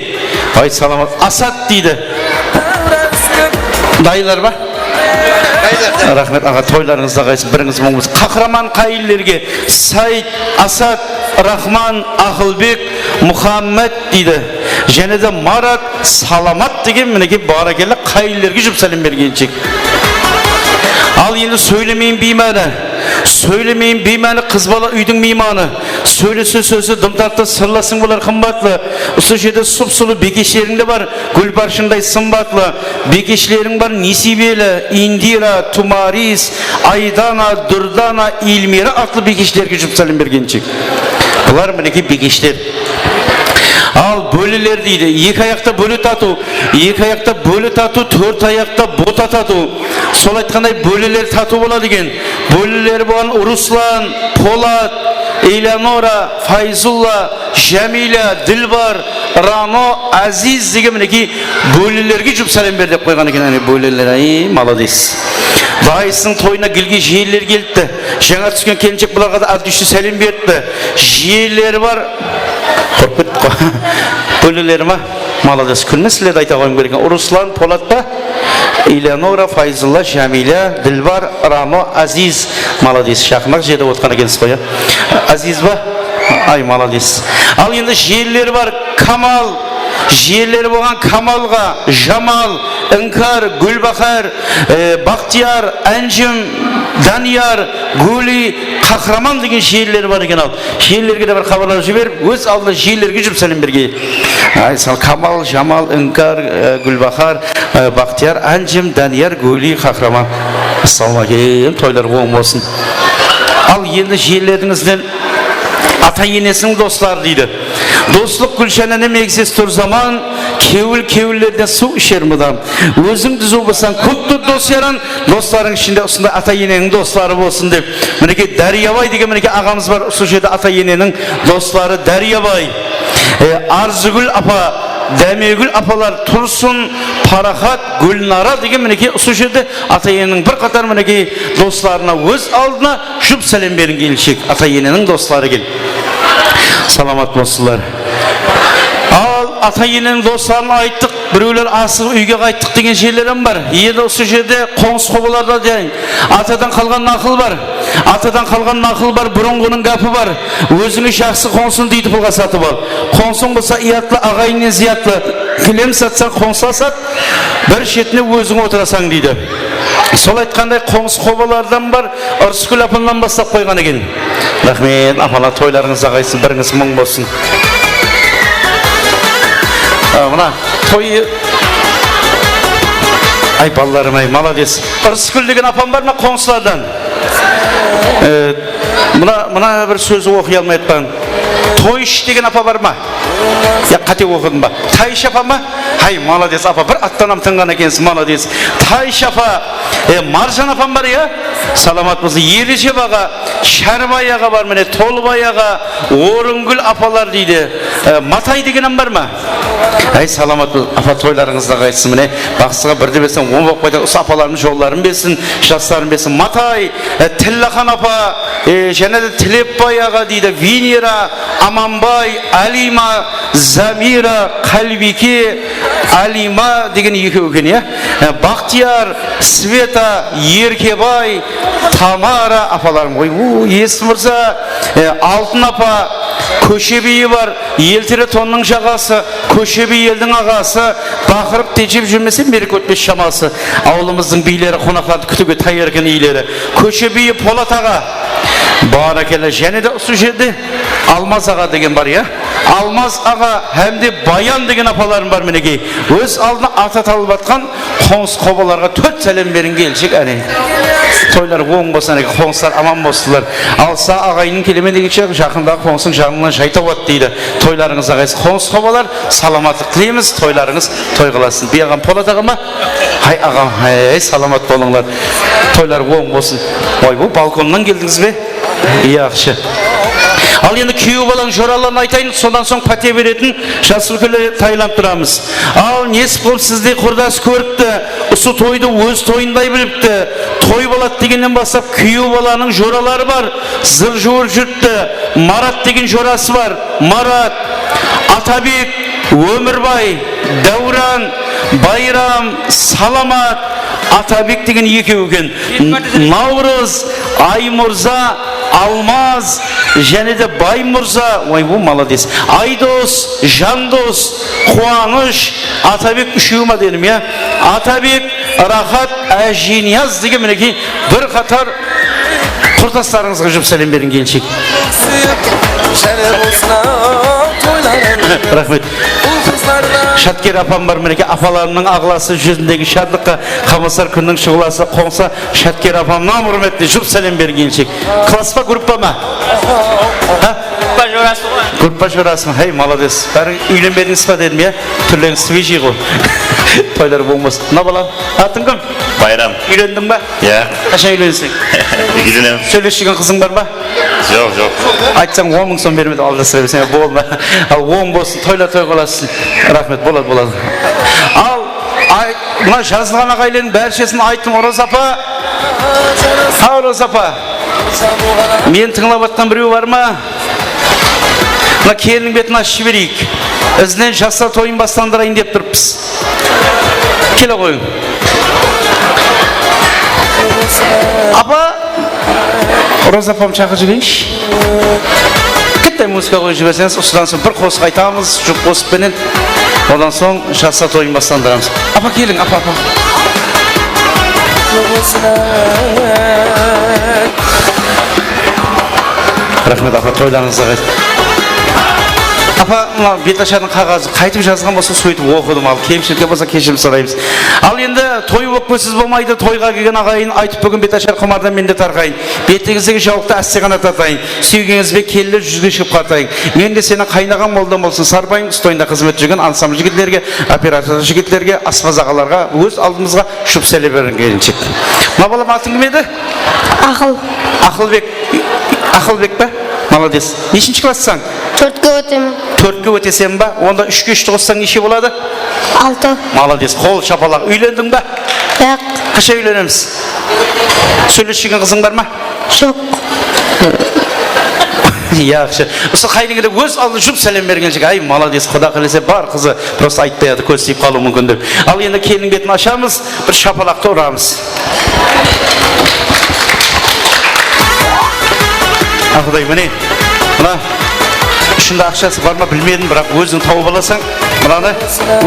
ay, salamat, Asat deydi. Dayılar ba? Raxmet, aǵa, toylarıńız da aǵaysın, birińiz muń bolsın. Qahraman qayınlerge Sayt, Asat, Raxman, Aqılbek, Muxammed deydi. Jáne de Marat, Salamat degen, minekey, bárekella, qayınlerge jup sálem bergenshek. Al, endi sóylemeyin biymáni. Sóylemeyin biymáni, qız bala úydiń miymanı. Sóylese sózi dım tattı, sırlasıń bolar qımbatlı. Usı jerde sup-sulıw bekeshleriń de bar. Gúlbarshınday sımbatlı bekeshleriń bar, Nesiybeli, Indira, Tumaris, Aydana, Durdana, Ilmira atlı bekeshlerge jup sálem bergenshek. Bular, minekey, bekeshler. Al, bóliler deydi. Eki ayaqta bóli tatıw, eki ayaqta bóli tatıw, tórt ayaqta bota tatıw. Sol aytqanday, bóliler tatıw boladı eken. Bólileri bolǵan Ruslan, Polat, Eleonora, Fayzulla, Jámiyla, Dilbar, Rano, Aziz degen, minekey, bólilerge jup sálem ber dep qoyǵan eken, áne, bóliler, ay, malades. Dayısınıń toyına gilge jiyenler kelipti. Jańa túsken kelinshek bularǵa da от души sálem beripti. Jiyenleri bar. Qorqıp kettik ǵoy. Bólileri ma? Malades. Kúlme, sizlerdi ayta qoyım kerek eken. Ruslan, Polat pa? Eleonora, Fayzulla, Jámiyla, Dilbar, Rano, Aziz. Malades. Jaqınıraq jerde otırǵan ekensiz ǵoy, ya. Aziz ba? Ay, malades. Al, endi jiyenleri bar, Kamal. Jiyenleri bolǵan Kamalǵa, Jamal, Inkar, Gúlbahar, e, Baxtiyar, Ánjim, Dániyar, Góli, Qahraman degen jiyenleri bar eken al. Jiyenlerge de bir xabarlar jiberip, óz aldına jiyenlerge júrip sálem bergey. Ay, sal Kamal, Jamal, Inkar, e, Gúlbahar, e, Baxtiyar, Ánjim, Dániyar, Góli, Qahraman. Assalawma áleykum, toylar oń bolsın. Al, endi jiyenlerińizden ata-enesiniń dosları deydi. Doslıq gúlshanına megzes tur zaman, kewil kewillerden suw isher mudam. Óziń dúziw bolsań, kóp tur dos-yaran, doslarıń ishinde usınday ata-eneniń dosları bolsın dep. Minekey, Dáryabay degen minekey aǵamız bar, usı jerde ata-eneniń dosları Dáryabay. E, Arzıgúl apa, Dámegúl apalar, Tursın, Paraxat, Gúlnara degen minekey usı jerde ata-eneniń bir qatar minekey doslarına óz aldına júrip sálem beriń, kelinshek, ata-eneniń dosları eken. Salamat bolsınlar. Al, ata-eneniń dosların ayttıq, birewler asıǵıp úyge qayttıq degen jerler hám bar. Endi usı jerde qońsı-qobalarda deydi, atadan qalǵan naqıl bar. Atadan qalǵan naqıl bar, burınǵınıń gápi bar. Ózińe jaqsı qońsını deydi pulǵa satıp al. Qońsıń bolsa uyatlı, aǵayinnen zıyatlı. Gilem satsań, qońsıǵa sat, bir shetine óziń otırasań deydi. Sol aytqanday qońsı-qobalardan bar, Írısgúl apamnan baslap qoyǵan eken. Raxmet, apalar, toylarıńız aǵaysın, birińiz mıń bolsın. A, mına, toy. Ay, balalarım-ay, malades. Írısgúl degen apam bar ma qońsılardan? E, mına, mına bir sózi oqıy almay atpan. Toyısh degen apa bar ma? Ya, qáte oqıdım ba? Tayısh apa ma? Hay, malades, apa, bir attan hám tınǵan ekensiz, malades. Tayısh apa, e, Marjan apam bar, ya? Salamat bolsın. Erejep aǵa, Sháribay aǵa bar, mine, Tolıbay aǵa, Orıngúl apalar deydi. E, Matay degen hám bar ma? Ay, salamat bol, apa, toylarıńız da qaytsın, mine. Baqsıǵa birdi berseń, on bolıp qaytadı. Usı apalarımız jolların bersin, jasların bersin. Matay, e, Tillaxan apa, e, jáne de Tilepbay aǵa deydi, Venera, Amanbay, Áliyma, Zamira, Qálbiyke, Áliyma degen ekew eken, ya? E, Baxtiyar, Sveta, Erkebay, Tamara apalarım ǵoy. U, Esmırza, e, Altın apa, Kóshe biyi bar, Eltere tonnıń jaǵası, Kóshe biy eldiń aǵası, baqırıp tejep júrmese, mereke ótpes shaması. Awılımızdıń biyleri qonaqlardı kútiwge tayar eken, iyleri. Kóshe biyi Polat aǵa. Bárekella, jáne de usı jerde Almaz aǵa degen bar, ya? Almaz aǵa hám de Bayan degen apalarım bar, minekey. Óz aldına ata alıp atqan qońsı-qobalarǵa tórt sálem beriń, kelinshek, áne. Toylar oń bolsın, áne, qońsılar aman bolsınlar. Alsa aǵayınıń kelemen degenshe, jaqındaǵı qońsıń jańınan jay tawadı deydi. Toylarıńız aǵaysın. Qońsı-qobalar, salamatlıq tileymiz, toylarıńız toy qılasın. Biyaǵam Polat aǵa ma? Hay, aǵam, hay, salamat bolıńlar. Toylar oń bolsın. Oy, bu balkonnan keldińiz be? Yaqshı. Al, endi kúyew balań joraların aytayın, sonnan soń páte beretin jas úlkenler tayınlap turamız. Al, nesip bolıp sizdey qurdas kóripti, usı toydı óz toyınday bilipti. Toy boladı degennen baslap kúyew balanıń joraları bar, zır juwırıp júripti. Marat degen jorası bar. Marat, Atabek, Ómirbay, Dáwran, Bayram, Salamat, Atabek degen ekew eken. N-, Nawrız, Aymurza, Almaz, jáne de Baymurza, oy, bu malades. Aydos, Jandos, Quwanısh, Atabek úshewi ma dedim, ya? Atabek, Raxat, Ájiniyaz degen, minekey, bir qatar qurtaslarıńızǵa júrip sálem beriń, kelinshek. Raxmet. Shatker apam bar, minekey, apalarımnıń aǵlası, júzindegi sharlıqqa qamısar kúnniń shuǵlası qońsa Shatker apamnıń húrmetine júrip sálem beriń, kelinshek. Klass pa, gruppa ma? Ha? Gruppa jorası ǵoy. Gruppa jorası ma? Hey, malades. Bári úylenbedińiz ba dedim, ya? Túrlerińiz svejiyǵo. Toylar bolmasın. Mına balam, atıń kim? Bayram. Úylendiń ba? Iya. Qashan úyleneseń? Úylenemen. Sóylesip júrgen qızıń bar ma? Joq, joq. Aytsań, on mıń som bermedi, aldastıra berseń, bolma. Al, oń bolsın, toylar toy qılasın. Raxmet, boladı, boladı. Al, ay, mına jazılǵan aǵaylardıń bárshesin ayttım, Oraz apa. Ha, Oraz apa. Meni tıńlap atqan birew bar ma? Mına kelinniń betin ashıp jibereyik. Izinen jaslar toyın baslandırayın dep turıppız. Kele qoyıń. Apa, Roza apamdı shaqırıp jibereyinshi. Ketti. Muzıka qoyıp jiberseńiz, usıdan soń bir qosıq aytamız, jup qosıq penen. Odan soń jaslar toyın baslandıramız. Apa, keliń, apa, apa. Raxmet, apa, toylarıńızda qayt. Apa, mına betashardıń qaǵazı qaytıp jazǵan bolsa, sóytip oqıdım. Al, kemshilikler bolsa, keshirim soraymız. Al, endi toy ókpesiz bolmaydı, toyǵa kelgen aǵayin, aytıp búgin betashar qumardan men de tarqayın. Betińizdegi jawlıqtı áste ǵana tartayın. Súygenińiz benen kelinler júzge shıǵıp qartayın. Men de seniń qaynaǵań moldań bolsın, sarpayın. Usı toyında xızmet júrgen ansambl jigitlerge, operator jigitlerge, aspaz aǵalarǵa, óz aldımızǵa jup sálem beriń, kelinshek. Mına balam, atıń kim edi? Aqıl. Aqılbek. Aqılbek pe? Malades. Neshinshi klassań? Tórtke ótemen. Tórtke óteseń ba? Onda úshke úshti qossań neshe boladı? Altı. Malades, qol shapalaq. Úylendiń ba? Yaq. Qashan úylenemiz? Sóylesip júrgen qızıń bar ma? Joq. Yaqshı. Usı qáynińe de óz aldına jup sálem bergen jigit. Ay, malades, Quda qálese bar qızı, prosta aytpay atır, kóz tiyip qalıwı múmkin dep. Al, endi kelinniń betin ashamız, bir shapalaqtı uramız. Aqıday, mine, mına, ushında aqshası bar ma bilmedim, biraq óziń tawıp alasań. Mınanı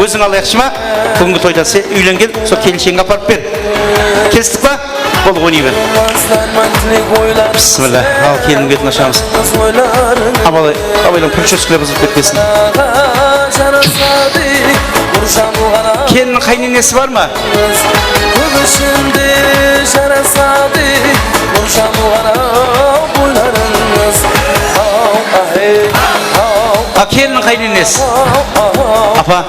óziń alayıqshı ma? Búgingi toyda sen úylengen, sol kelinshegińe aparıp ber. Kelistik pa? Bol, oynay ber. Bismillah. Al, kelinniń betin ashamız. Abalay, abaylań, pricheskler buzılıp ketpesin. Kelinniń qáyinenesi bar ma? Kóp ishinde jarasadı nur jamılǵan-aw boylarıńız. Haw, ahey, haw, a, kelinniń qáyinenesi. Apa,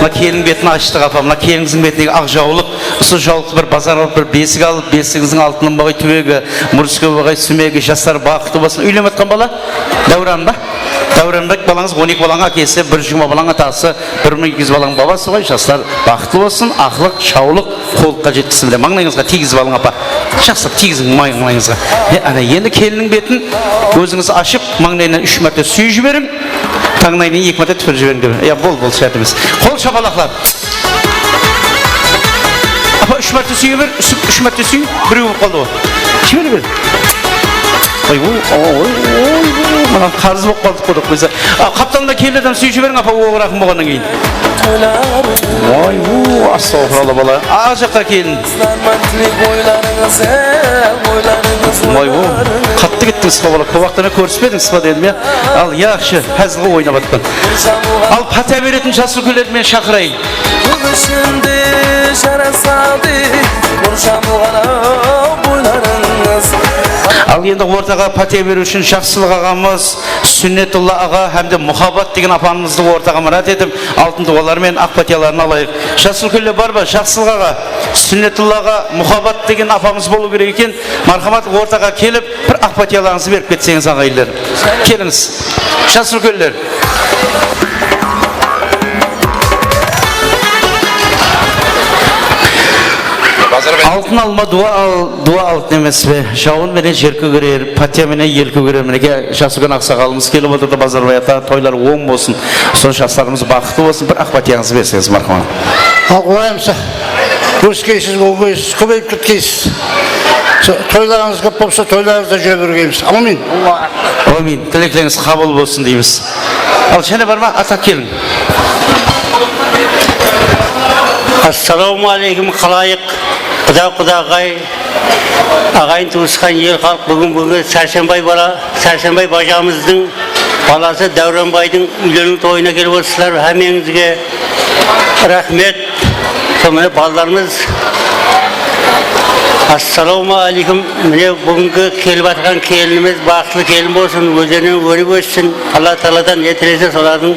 mına kelinniń betin ashtıq, apa. Mına kelinińizdiń betindegi aq jawlıq. Usı jawlıqtı bir bazar alıp, bir besik alıp, besigińizdiń altınnan bolǵay túbegi, múrisken bolǵay súmegi, jaslar baxıtlı bolsın. Úylenip atqan bala? Dáwran ba? Dáwranbek balańız on eki balańa ákesi, bir jigirma balań atası, bir mıń eki júz balań babası ǵoy, jaslar baxıtlı bolsın, aqlıq, shawlıq, qullıqqa jetkisin bilen. Mańlayıńızǵa tiygizip alıń, apa. Jaqsılap tiygiziń mańlayıńızǵa. E, áne, endi kelinniń betin ózińiz ashıp, mańlayınan úsh márte súyip jiberiń, tańlayınan eki márte túpirip jiberiń dep. Ya, bol, bol, shárt emes. Qol shapalaqlar. Apa, úsh márte súye ber, úsh, úsh márte súy, birew bolıp qaldı ǵoy. Jibere ber. Oy, oy, oy, oy, oy, mına qarız bolıp qaldıq, quda qálese. A, qaptalında kelin adam súyip jiberiń, apa, oǵan raqım bolǵannan keyin. Oy, u, astawfirallah, bala. A, jaqta kelin. Oy, u, qattı kettińiz, bala. Kóp waqıttan beri kórispedińiz ba dedim, ya. Al, yaqshı, házil ǵoy oynap atqan. Al, pátiya beretin jas úlkenlerdi men shaqırayın. Kóp ishinde jarasadı nur jamılǵan-aw boylarıńız. Al, endi ortaǵa pátiya beriw ushın Jaqsılıq aǵamız, Súnnetulla aǵa hám de Muhabbat degen apamızdı ortaǵa mirát etip, altın duwaları menen aq pátiyaların alayıq. Jas úlkenler bar ba? Jaqsılıq aǵa, Súnnetulla aǵa, Muhabbat degen apamız bolıw kerek eken. Marhamat, ortaǵa kelip, bir aq pátiyalarıńızdı berip ketseńiz, aǵayinler. Kelińiz. Jas úlkenler. Altın alma, duwa al, duwa altın emes pe? Jawın menen jer kógerer, pátiya menen el kógerer. Minekey, jas úlken aqsaqalımız kelip otırdı, Bazarbay ata, toylar oń bolsın. Sol jaslarımız baxıtlı bolsın. Bir aq pátiyańızdı berseńiz, marhamat. Al, ulayımsa. Óskeysiz, ógeysiz, kóbeyip ketkeysiz. So-, toylarıńız kóp bolsa, toylarıńızda júre bergeymiz. Ámin. Ámin. Tileklerińiz qabıl bolsın deymiz. Al, jáne bar ma? Ata, keliń. Assalawma áleykum, xalayıq. Quda, qudaǵay, aǵayin, tuwısqan, el, xalıq, búgin, búgingi Sársenbay bala, Sársenbay bajamızdıń balası Dáwranbaydıń úyleniw toyına kelip otırsızlar. Hámmeńizge raxmet. Sonday balalarımız, assalawma áleykum. Mine, búgingi kelip atırǵan kelinimiz baxıtlı kelin bolsın, ózlerinen órip óssin. Alla taaladan ne tilese, solardıń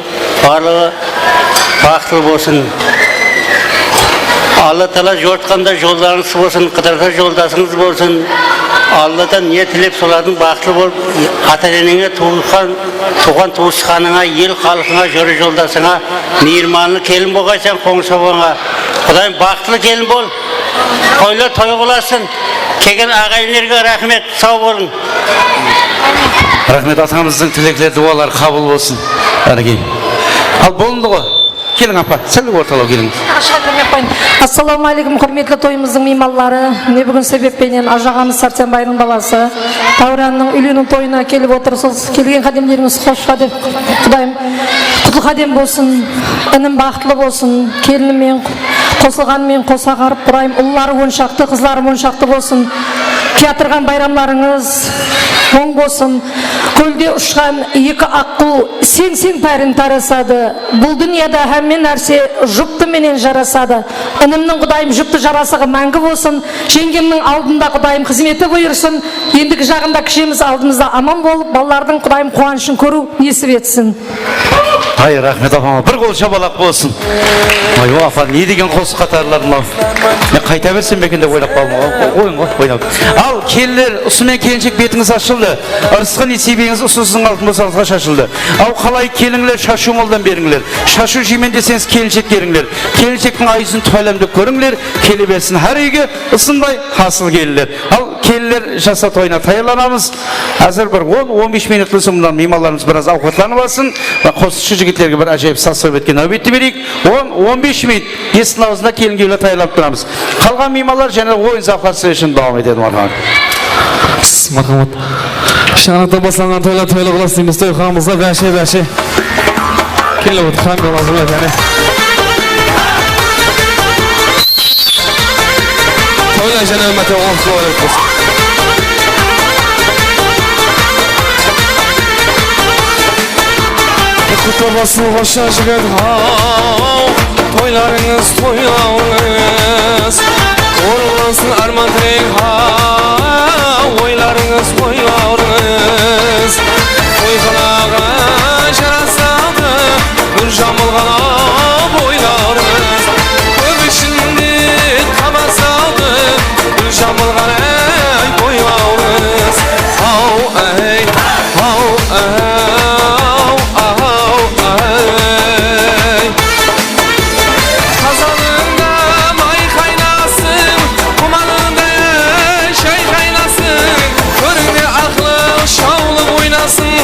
barlıǵı baxıtlı bolsın. Alla taala jorıtqanda jollarıńız bolsın, qıdırsa joldasıńız bolsın. Alladan ne tilep, solardıń baxıtlı bolıp, ata-eneńe, tuwılǵan, tuwǵan-tuwısqanıńa, el-xalqıńa, jora-joldasıńa miyirmanlı kelin bolǵaysań, qońsı-qobańa. Qudayım, baxıtlı kelin bol. Toylar toy qılasın. Kelgen aǵayinlerge raxmet. Saw bolıń. Raxmet, atamızdıń tilekleri, duwaları qabıl bolsın. Bárkelle. Al, bolındı ǵoy. Keliń, apa, sál ortalaw keliń. Assalamu aleykum, húrmetli toyımızdıń miymanları. Mine, búgin sebep penen ajaǵamız Sársenbaydıń balası Dáwrannıń úyleniw toyına kelip otırsız. Kelgen qádemlerińiz xosh qádem, Qudayım, qutlı qádem bolsın. Inim baxıtlı bolsın. Kelini menen qosılǵanı menen qosa aqarıp turayım. Ulları on shaqtı, qızları on shaqtı bolsın. Kiyatırǵan bayramlarıńız oń bolsın. Kólde ushqan eki aqqıw seń-seń párin tarasadı. Bul dúnyada hámme nárse juptı menen jarasadı. Inimniń, Qudayım, juptı jarasıǵı máńgi bolsın. Jeńgemniń aldında, Qudayım, xızmeti buyırsın. Endigi jaǵında kishimiz aldımızda aman bolıp, balalardıń, Qudayım, quwanıshın kóriw nesip etsin. Ay, raxmet, apama. Bir qol shapalaq bolsın. Ay, o, apa, ne degen qosıq qatarlar mınaw. Men qayta bersem be eken dep oylap qaldım. O, o, oyın ǵoy, oynap. Al, kelinler, usınıń menen kelinshek betińiz ashıldı. Irısqı nesiybeńiz usı siziń altın bosaǵızǵa shashıldı. Aw, qalay kelińler, shashıw moldan berińler. Shashıw jeymen deseńiz, kelinshek kerińler. Kelinshektiń ayızın tuwaylam dep kórińler. Kele bersin hár úyge usınday hasıl kelinler. Al, kelinler, jasa toyına tayarlanamız. Házir bir on, on bes minutlı soń mınadan miymanlarımız biraz awqatlanıp alsın. Mına qosıqshı jigitlerge bir ájayıp saz-súwbetke náwbetti bereyik. On, on bes minut. Esiktің awzında kelin-kúyewler tayarlanıp turamız. Qalǵan miymanlar jáne oyın-zawıqlar sizler ushın dawam etedi, marhamat. Marhamat. Shańaraqtan baslanǵan toylar toylı qılas deymiz, toyxanamızda bárshe, bárshe. Kelip otır, hámme lazım jáne. Toylar jáne úmmetke ońıqlı bolsın. Qutlı bolsın, ǵoshsha jigit, haw, toylarıńız, toylawıńız. Orınlasın árman tilek, haw, oylarıńız, oylawıńız. Toyxanaǵa jarasadı, gúl jambılǵan, haw, boylarıńız. Kóp ishinde tabasadı, gúl jambılǵan, áy, boylarıńız. Haw, áy, haw, haw, haw, áy. Qazanıńda may qaynasın, qumanıńda shay qaynasın, tórińde aqlıq, shawlıq oynasın,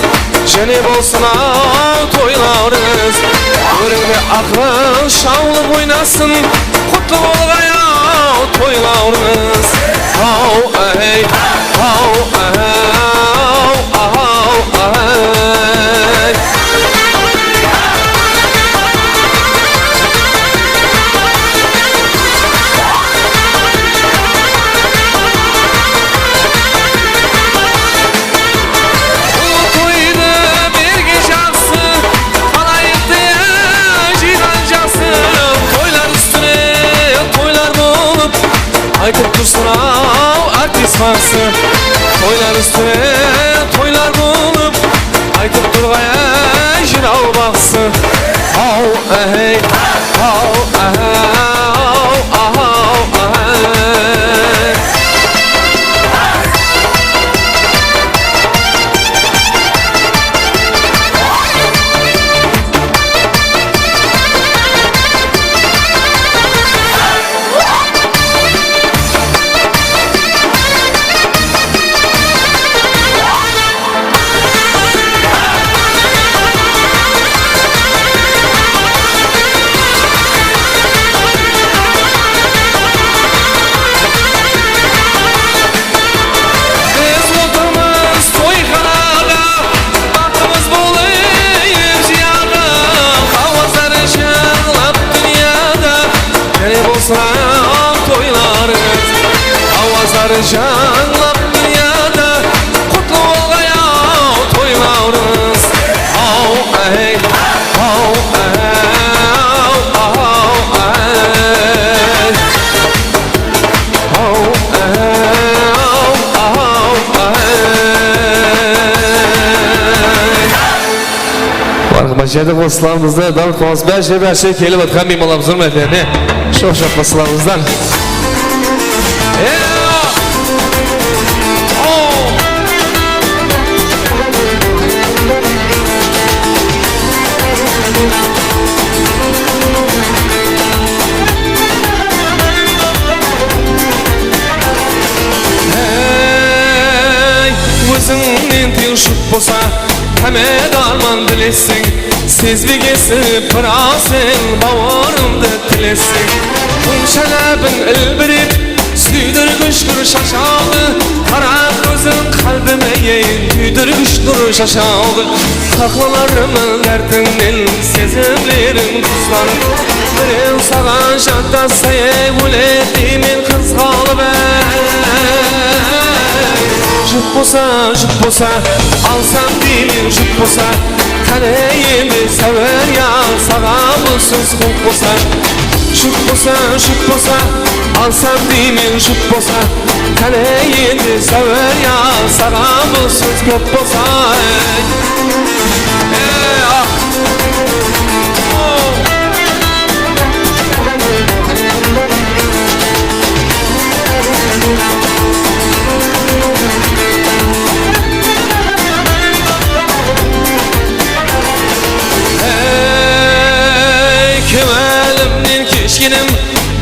jáne bolsın-aw toylarıńız. Tórińde aqlıq, shawlıq oynasın, qutlı bolǵay-aw toylarıńız. Haw, áy, haw, haw, haw, áy. Bul toydı bergen jaqsı, xalayıqtı jıyǵan jaqsı, toylar ústine toylar bolıp, aytıp tursın-aw artist baqsı. Toylar ústine toylar bolıp, aytıp turǵay, áy, jıraw baqsı. Haw, áy, haw, áy, haw, áy. Biz otırmız toyxanada, baxtımız bolıp zıyalı, hawazlar jıńlap dúnyada, jáne bolsın toylarıńız. Hawazlar jıńlap dúnyada, qutlı bolǵay-aw toylarıńız. Haw, áy, haw, áy, haw, áy. Marhamat, jáne qosıqlarımızdı dal qos, bárshe, bárshe kelip atırǵan miymanlarımız húrmetlerine shoq-shoq qosıqlarımızdan. Hey, ózińnen teń jup bolsa, Neme darman bileseń, sezbegesi bir-aw sen bawırımdı tileseń. Oń shálábin ilbirep, súydirgish nur shashawdı, qara kóziń qálbime, ey, túydirgish nur shashawdı. Qaqlalarımın dártińnen sezimleriń duzlanıp, birew saǵan jandassa, ey, óler deymen qızǵalıp, ey. Jup bolsa, jup bolsa, alsam deymen, jup bolsa, qáne endi sáwir yaz, saǵan bul sóz qup bolsa. Jup bolsa, jup bolsa, alsam deymen, jup bolsa, qáne endi sáwir yaz, saǵan bul sóz kóp bolsa, ey. Ey, ah. Ey, kewalimnen keshkenim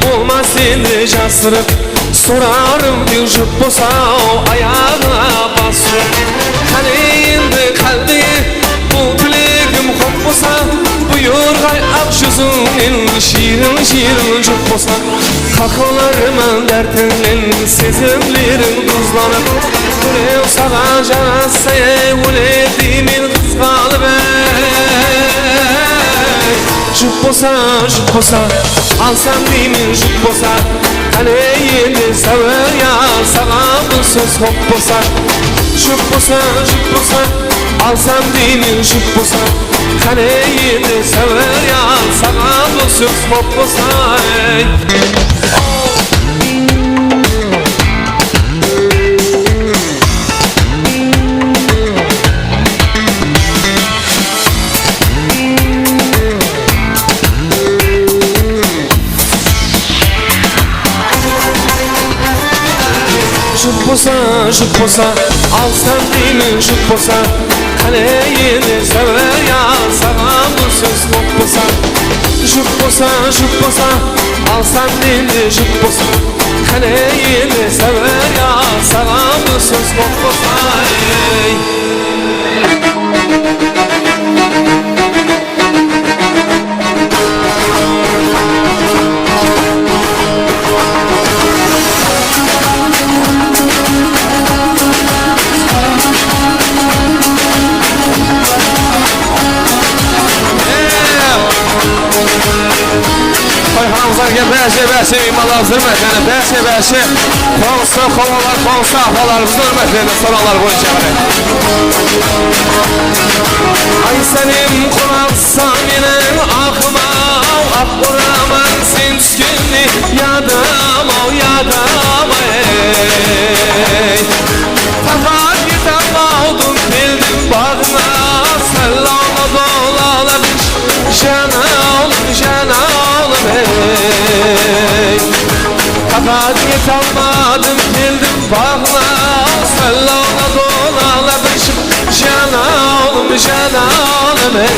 bolmas endi jasırıp. Sorarım dew jup bolsa-aw, ayaǵına bas urıp. Qáne endi qálbige bul tilegim qop bolsa, buyırǵay aq júzińnen shiyrin-shiyrin jup bolsa. Qaqlalarımın dártińnen sezimleriń duzlanıp, birew saǵan jarassa, ey, óler deymen qızǵalıp, ey. Jup bolsa, jup bolsa, alsam deymen, jup bolsa, qáne endi sáwir yaz, saǵan bul sóz qup bolsa. Jup bolsa, jup bolsa, alsam deymen, jup bolsa, qáne endi sáwir yaz, saǵan bul sóz qup bolsa, ey. Jup bolsa, jup bolsa, alsam deymen, jup bolsa, qáne endi sáwir yaz, saǵan bul sóz qup bolsa. Jup bolsa, jup bolsa, alsam deymen, jup bolsa, qáne endi sáwir yaz, saǵan bul sóz qup bolsa, ey. Toyxanamızǵa kelgen bárshe, bárshe miymanlarımızdı húrmetlendi, bárshe, bárshe qońsı, qobalar, qońsı apalarımızdı húrmetlendi, sorawlar boyınsha qaray. Ay, Sálem, quraqsa meniń aqım-aw, aq oraman sen túskende, yadım-aw, yadım, ey. Taqat etalmadım, keldim baǵıńa, sál awǵa dolalıp, janawlım, janawlım, ey. Taqat etalmadım, keldim baǵıńa, sál awǵa dolalıp, janawlım, janawlım, ey.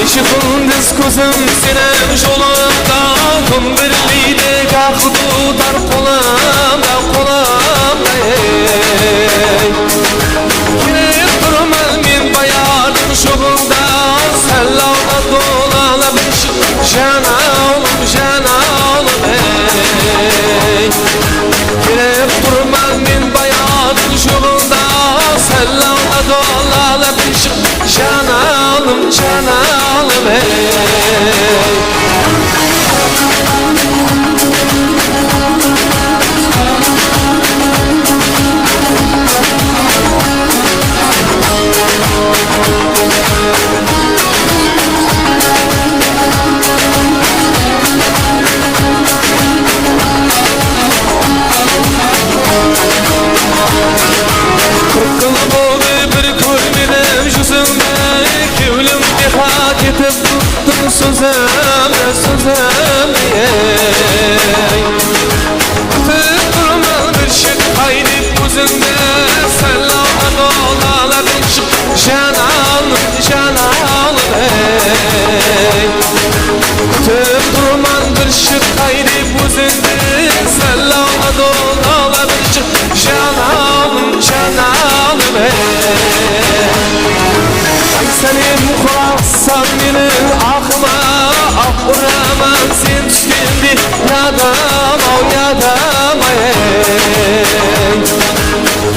Keshe-kúndiz kózim seniń jolıńda, kúmbirleydi aq dutar qolımda, qolımda, ey. Kelip turman men bayardıń joǵıńda, sál awǵa dolalıp shıq, janawlım, janawlım, ey. Kelip turman men bayardıń joǵıńda, sál awǵa dolalıp shıq, janawlım, janawlım, ey. Qırq jıl boldı, bir kórmedim júzińdi, kewlimde Aqıma aq uraman sen túskende, yadam-aw, yadam-ay.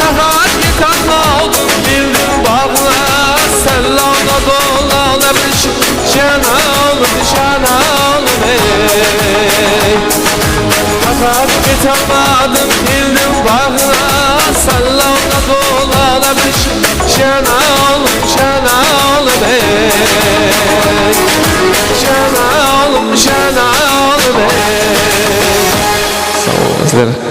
Taqat kete almadım, keldim baǵına, sál awla, dol awla, bir shıp, janawlım, janawlım-ey. Taqat kete almadım, keldim baǵına, sál awla, dol awla, bir shıp, janawlım, janawlım-ey. Janawlım, janawlım-ey. Saw bolıńızlar.